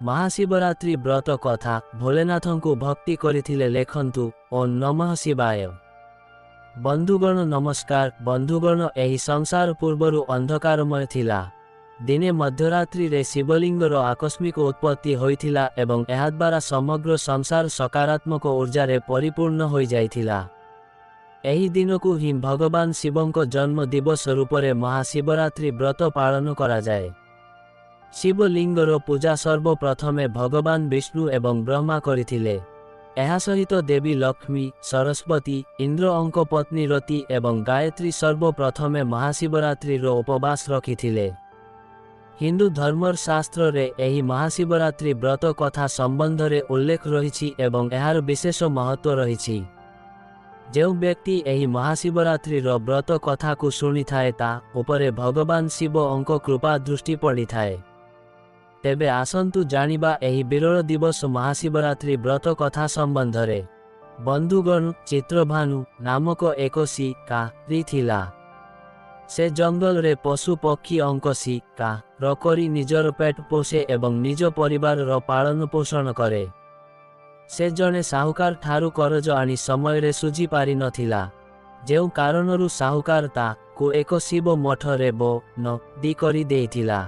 ମହାଶିବରାତ୍ରି ବ୍ରତ କଥା ଭୋଲେନାଥଙ୍କୁ ଭକ୍ତି କରିଥିଲେ, ଲେଖନ୍ତୁ ଓ ନମଃ ଶିବାୟ। ବନ୍ଧୁଗଣ ନମସ୍କାର। ବନ୍ଧୁଗଣ, ଏହି ସଂସାର ପୂର୍ବରୁ ଅନ୍ଧକାରମୟ ଥିଲା। ଦିନେ ମଧ୍ୟରାତ୍ରିରେ ଶିବଲିଙ୍ଗର ଆକସ୍ମିକ ଉତ୍ପତ୍ତି ହୋଇଥିଲା ଏବଂ ଏହାଦ୍ୱାରା ସମଗ୍ର ସଂସାର ସକାରାତ୍ମକ ଉର୍ଜାରେ ପରିପୂର୍ଣ୍ଣ ହୋଇଯାଇଥିଲା। ଏହି ଦିନକୁ ହିଁ ଭଗବାନ ଶିବଙ୍କ ଜନ୍ମ ଦିବସ ରୂପରେ ମହାଶିବରାତ୍ରି ବ୍ରତ ପାଳନ କରାଯାଏ। ଶିବଲିଙ୍ଗର ପୂଜା ସର୍ବପ୍ରଥମେ ଭଗବାନ ବିଷ୍ଣୁ ଏବଂ ବ୍ରହ୍ମା କରିଥିଲେ। ଏହା ସହିତ ଦେବୀ ଲକ୍ଷ୍ମୀ, ସରସ୍ୱତୀ, ଇନ୍ଦ୍ରଙ୍କ ପତ୍ନୀ ରତି ଏବଂ ଗାୟତ୍ରୀ ସର୍ବପ୍ରଥମେ ମହାଶିବରାତ୍ରିର ଉପବାସ ରଖିଥିଲେ। ହିନ୍ଦୁ ଧର୍ମର ଶାସ୍ତ୍ରରେ ଏହି ମହାଶିବରାତ୍ରି ବ୍ରତ କଥା ସମ୍ବନ୍ଧରେ ଉଲ୍ଲେଖ ରହିଛି ଏବଂ ଏହାର ବିଶେଷ ମହତ୍ତ୍ୱ ରହିଛି। ଯେଉଁ ବ୍ୟକ୍ତି ଏହି ମହାଶିବରାତ୍ରିର ବ୍ରତ କଥାକୁ ଶୁଣିଥାଏ, ତା ଉପରେ ଭଗବାନ ଶିବଙ୍କ କୃପା ଦୃଷ୍ଟି ପଡ଼ିଥାଏ। ତେବେ ଆସନ୍ତୁ ଜାଣିବା ଏହି ବିରଳ ଦିବସ ମହାଶିବରାତ୍ରି ବ୍ରତ କଥା ସମ୍ବନ୍ଧରେ। ବନ୍ଧୁଗଣ, ଚିତ୍ରଭାନୁ ନାମକ ଏକ ଶିକାରୀ ଥିଲା। ସେ ଜଙ୍ଗଲରେ ପଶୁ ପକ୍ଷୀଙ୍କ ଶିକାର କରି ନିଜର ପେଟ ପୋଷେ ଏବଂ ନିଜ ପରିବାରର ପାଳନ ପୋଷଣ କରେ। ସେ ଜଣେ ସାହୁକାର ଠାରୁ କରଜ ଆଣି ସମୟରେ ଶୁଝି ପାରିନଥିଲା, ଯେଉଁ କାରଣରୁ ସାହୁକାର ତାକୁ ଏକ ଶିବ ମଠରେ ବନ୍ଦୀ କରି ଦେଇଥିଲା।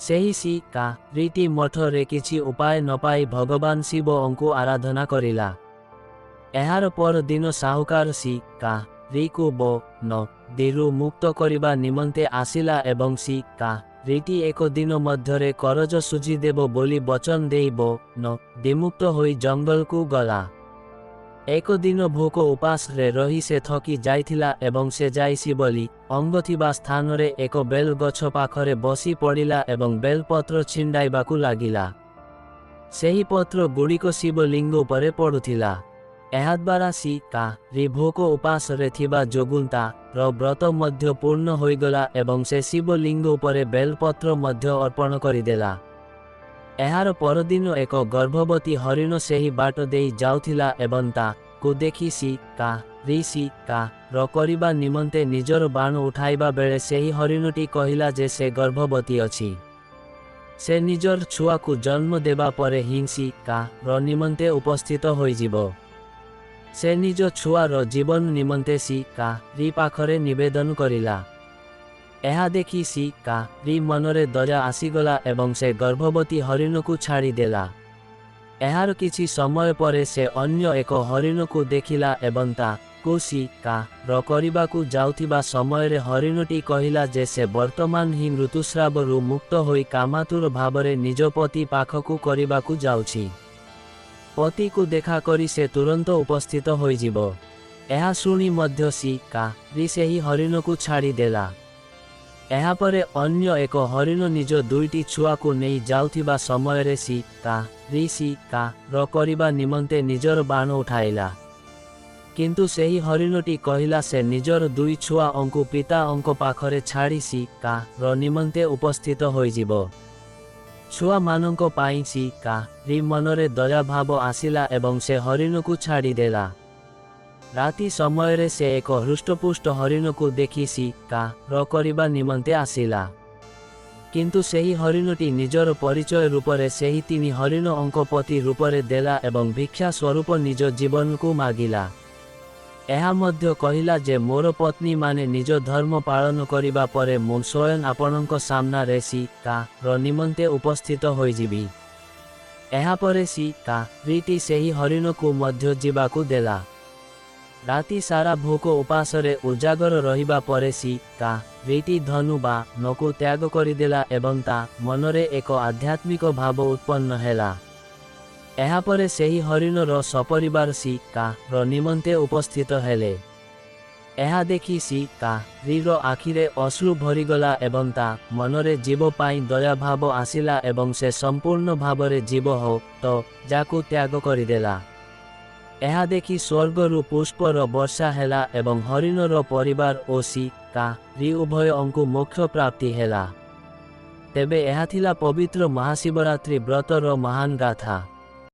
ସେହି ଶିକାରୀଟି ମଠରେ କିଛି ଉପାୟ ନ ପାଇ ଭଗବାନ ଶିବଙ୍କୁ ଆରାଧନା କରିଲା। ଏହାର ପରଦିନ ସାହୁକାର ଶିକାରୀକୁ ବନ୍ଦୀରୁ ମୁକ୍ତ କରିବା ନିମନ୍ତେ ଆସିଲା ଏବଂ ଶିକାରୀଟି ଏକ ଦିନ ମଧ୍ୟରେ କରଜ ଶୁଝିଦେବ ବୋଲି ବଚନ ଦେଇ ବନ୍ଦୀମୁକ୍ତ ହୋଇ ଜଙ୍ଗଲକୁ ଗଲା। ଏକ ଦିନ ଭୋକ ଉପାସରେ ରହି ସେ ଥକି ଯାଇଥିଲା ଏବଂ ସେ ଯାଇ ଶିବଲିଙ୍ଗ ଥିବା ସ୍ଥାନରେ ଏକ ବେଲ ଗଛ ପାଖରେ ବସି ପଡ଼ିଲା ଏବଂ ବେଲପତ୍ର ଛିଣ୍ଡାଇବାକୁ ଲାଗିଲା। ସେହି ପତ୍ର ଗୁଡ଼ିକ ଶିବଲିଙ୍ଗ ଉପରେ ପଡୁଥିଲା। ଏହାଦ୍ୱାରା ଶିକାରୀ ଭୋକ ଉପାସରେ ଥିବା ଯୋଗୁଁ ତାର ବ୍ରତ ମଧ୍ୟ ପୂର୍ଣ୍ଣ ହୋଇଗଲା ଏବଂ ସେ ଶିବଲିଙ୍ଗ ଉପରେ ବେଲପତ୍ର ମଧ୍ୟ ଅର୍ପଣ କରିଦେଲା। ଏହାର ପରଦିନ ଏକ ଗର୍ଭବତୀ ହରିଣ ସେହି ବାଟ ଦେଇ ଯାଉଥିଲା ଏବଂ ତାକୁ ଦେଖି ଶିକାରୀ ଶିକାର କରିବା ନିମନ୍ତେ ନିଜର ବାଣ ଉଠାଇବା ବେଳେ ସେହି ହରିଣଟି କହିଲା ଯେ ସେ ଗର୍ଭବତୀ ଅଛି। ସେ ନିଜର ଛୁଆକୁ ଜନ୍ମ ଦେବା ପରେ ହିଁ ଶିକାର ନିମନ୍ତେ ଉପସ୍ଥିତ ହୋଇଯିବ। ସେ ନିଜ ଛୁଆର ଜୀବନ ନିମନ୍ତେ ଶିକାରୀ ପାଖରେ ନିବେଦନ କରିଲା। ଏହା ଦେଖି ଶିକାରୀ ମନରେ ଦୟା ଆସିଗଲା ଏବଂ ସେ ଗର୍ଭବତୀ ହରିଣକୁ ଛାଡ଼ିଦେଲା। ଏହାର କିଛି ସମୟ ପରେ ସେ ଅନ୍ୟ ଏକ ହରିଣକୁ ଦେଖିଲା ଏବଂ ତାକୁ ଶିକାର କରିବାକୁ ଯାଉଥିବା ସମୟରେ ହରିଣଟି କହିଲା ଯେ ସେ ବର୍ତ୍ତମାନ ହିଁ ଋତୁସ୍ରାବରୁ ମୁକ୍ତ ହୋଇ କାମାତୁର ଭାବରେ ନିଜ ପତି ପାଖକୁ କରିବାକୁ ଯାଉଛି। ପତିକୁ ଦେଖା କରି ସେ ତୁରନ୍ତ ଉପସ୍ଥିତ ହୋଇଯିବ। ଏହା ଶୁଣି ମଧ୍ୟ ଶିକାରୀ ସେହି ହରିଣକୁ ଛାଡ଼ିଦେଲା। ଏହାପରେ ଅନ୍ୟ ଏକ ହରିଣ ନିଜ ଦୁଇଟି ଛୁଆକୁ ନେଇ ଯାଉଥିବା ସମୟରେ ଶିକାରୀ ଶିକାର କରିବା ନିମନ୍ତେ ନିଜର ବାଣ ଉଠାଇଲା। କିନ୍ତୁ ସେହି ହରିଣଟି କହିଲା, ସେ ନିଜର ଦୁଇ ଛୁଆଙ୍କୁ ପିତାଙ୍କ ପାଖରେ ଛାଡ଼ି ଶିକାର ନିମନ୍ତେ ଉପସ୍ଥିତ ହୋଇଯିବ। ଛୁଆମାନଙ୍କ ପାଇଁ ଶିକାରୀ ମନରେ ଦୟାଭାବ ଆସିଲା ଏବଂ ସେ ହରିଣକୁ ଛାଡ଼ିଦେଲା। ରାତି ସମୟରେ ସେ ଏକ ହୃଷ୍ଟପୁଷ୍ଟ ହରିଣକୁ ଦେଖି ଶିକାର କରିବା ନିମନ୍ତେ ଆସିଲା। କିନ୍ତୁ ସେହି ହରିଣଟି ନିଜର ପରିଚୟ ରୂପରେ ସେହି ତିନି ହରିଣଙ୍କ ପତି ରୂପରେ ଦେଲା ଏବଂ ଭିକ୍ଷା ସ୍ୱରୂପ ନିଜ ଜୀବନକୁ ମାଗିଲା। ଏହା ମଧ୍ୟ କହିଲା ଯେ ମୋର ପତ୍ନୀମାନେ ନିଜ ଧର୍ମ ପାଳନ କରିବା ପରେ ମୁଁ ସ୍ୱୟଂ ଆପଣଙ୍କ ସାମ୍ନାରେ ଶିକାର ନିମନ୍ତେ ଉପସ୍ଥିତ ହୋଇଯିବି। ଏହାପରେ ଶିକାରୀଟି ସେହି ହରିଣକୁ ମଧ୍ୟ ଯିବାକୁ ଦେଲା। ରାତି ସାରା ଭୋକ ଉପାସରେ ଉଜାଗର ରହିବା ପରେ ଶିକାରୀଟି ଧନୁ ବାଣକୁ ତ୍ୟାଗ କରିଦେଲା ଏବଂ ତା ମନରେ ଏକ ଆଧ୍ୟାତ୍ମିକ ଭାବ ଉତ୍ପନ୍ନ ହେଲା। ଏହାପରେ ସେହି ହରିଣର ସପରିବାର ଶିକାର ନିମନ୍ତେ ଉପସ୍ଥିତ ହେଲେ। ଏହା ଦେଖି ଶିକାରୀର ଆଖିରେ ଅଶ୍ରୁ ଭରିଗଲା ଏବଂ ତା ମନରେ ଜୀବ ପାଇଁ ଦୟାଭାବ ଆସିଲା ଏବଂ ସେ ସମ୍ପୂର୍ଣ୍ଣ ଭାବରେ ଜୀବ ହତ୍ୟାକୁ ତ୍ୟାଗ କରିଦେଲା। ଏହା ଦେଖି ସ୍ୱର୍ଗରୁ ପୁଷ୍ପର ବର୍ଷା ହେଲା ଏବଂ ହରିଣର ପରିବାର ଓ ଶିକାରୀ ଉଭୟଙ୍କୁ ମୋକ୍ଷ ପ୍ରାପ୍ତି ହେଲା। ତେବେ ଏହା ଥିଲା ପବିତ୍ର ମହାଶିବରାତ୍ରି ବ୍ରତର ମହାନ ଗାଥା।